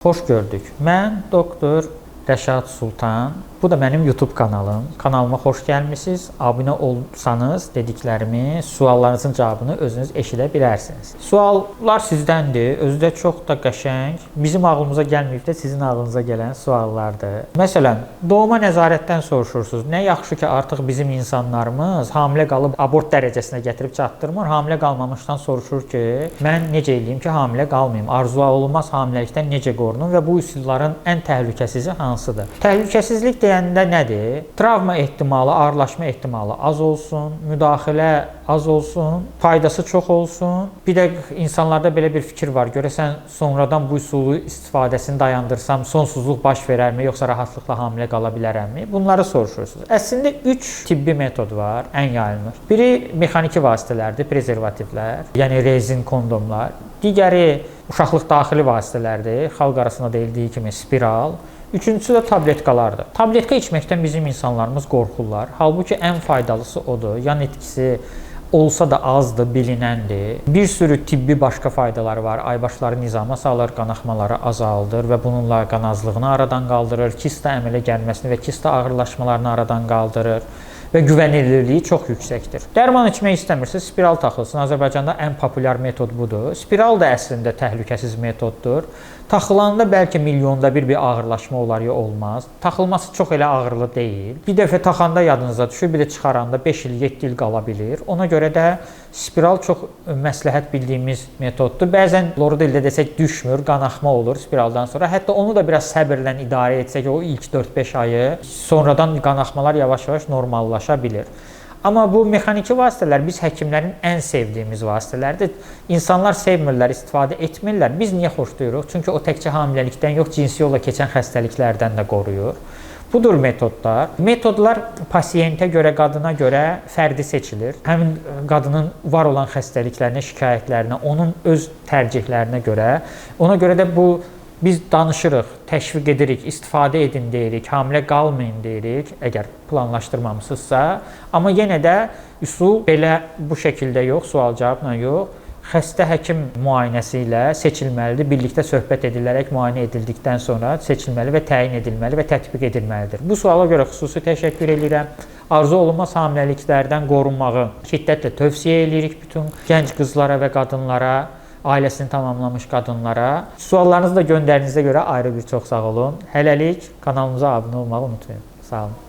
Xoş gördük. Mən doktor Rəşad Sultan. Bu da mənim YouTube kanalım. Kanalıma xoş gəlmisiniz. Abunə olsanız dediklərimi, suallarınızın cavabını özünüz eşidə bilərsiniz. Suallar sizdəndir. Özü də çox da qəşəng. Bizim ağlımıza gəlməyib də sizin ağlınıza gələn suallardır. Məsələn, doğma nəzarətdən soruşursunuz. Nə yaxşı ki, artıq bizim insanlarımız hamilə qalıb abort dərəcəsinə gətirib çatdırmır. Hamilə qalmamışdan soruşur ki, mən necə eləyim ki, hamilə qalmayım? Arzu olunmaz hamiləlikdən necə qorunum və bu üsulların ən təhlükəsizi hansıdır? Təhlükəsizlik deyəndə nədir? Travma ehtimalı, ağırlaşma ehtimalı az olsun, müdaxilə az olsun, faydası çox olsun. Bir də insanlarda belə bir fikir var. Görəsən sonradan bu üsulu istifadəsini dayandırsam sonsuzluq baş verərmi, yoxsa rahatlıqla hamilə qala bilərəmmi? Bunları soruşursunuz. Əslində 3 tibbi metod var, ən yayılmış. Biri mexaniki vasitələrdir, prezervativlər, yəni rezin kondomlar. Digəri uşaqlıq daxili vasitələrdir, xalq arasında deyildiyi kimi spiral. Üçüncüsü də tabletkalardır. Tabletka içməkdən bizim insanlarımız qorxurlar. Halbuki ən faydalısı odur. Yan etkisi olsa da azdır, bilinəndir. Bir sürü tibbi başqa faydaları var. Aybaşları nizama salır, qanaxmaları azaldır və bununla qanazlığını aradan qaldırır, kista əmələ gəlməsini və kista ağırlaşmalarını aradan qaldırır və güvənilirliyi çox yüksəkdir. Dərman içmək istəmirsə, spiral taxılsın. Azərbaycanda ən populyar metod budur. Spiral da əslində təhlükəsiz metoddur. Taxılanda bəlkə milyonda bir ağırlaşma olar ya olmaz. Taxılması çox elə ağırlı deyil. Bir dəfə taxanda yadınıza düşür, bir də çıxaranda 5 il, 7 il qala bilir. Ona görə də spiral çox məsləhət bildiyimiz metoddur. Bəzən loru dildə desək düşmür, qanaxma olur spiraldan sonra. Hətta onu da biraz səbirlə idarə etsək o ilk 4-5 ayı, sonradan qanaxmalar yavaş-yavaş normallaşa bilir. Amma bu mexaniki vasitələr biz həkimlərin ən sevdiyimiz vasitələrdir. İnsanlar sevmirlər, istifadə etmirlər. Biz niyə xoşlayırıq? Çünki o təkcə hamiləlikdən yox, cinsi yolla keçən xəstəliklərdən də qoruyur. Budur metodlar. Metodlar pasientə görə, qadına görə fərdi seçilir. Həmin qadının var olan xəstəliklərinə, şikayətlərinə, onun öz tərcihlərinə görə. Ona görə də bu biz danışırıq, təşviq edirik, istifadə edin deyirik, hamilə qalmayın deyirik, əgər planlaşdırmamısınızsa. Amma yenə də üsul belə bu şəkildə yox, sual-cavabla yox, xəstə həkim müayinəsi ilə seçilməlidir. Birlikdə söhbət edilərək müayinə edildikdən sonra seçilməli və təyin edilməli və tətbiq edilməlidir. Bu suala görə xüsusi təşəkkür edirəm. Arzu olunmaz hamiləliklərdən qorunmağı şiddətlə tövsiyə edirik bütün gənc qızlara və qadınlara, ailəsini tamamlamış qadınlara. Suallarınızı da göndərdiyinizə görə ayrı bir çox sağ olun. Hələlik kanalımıza abunə olmağı unutmayın. Sağ olun.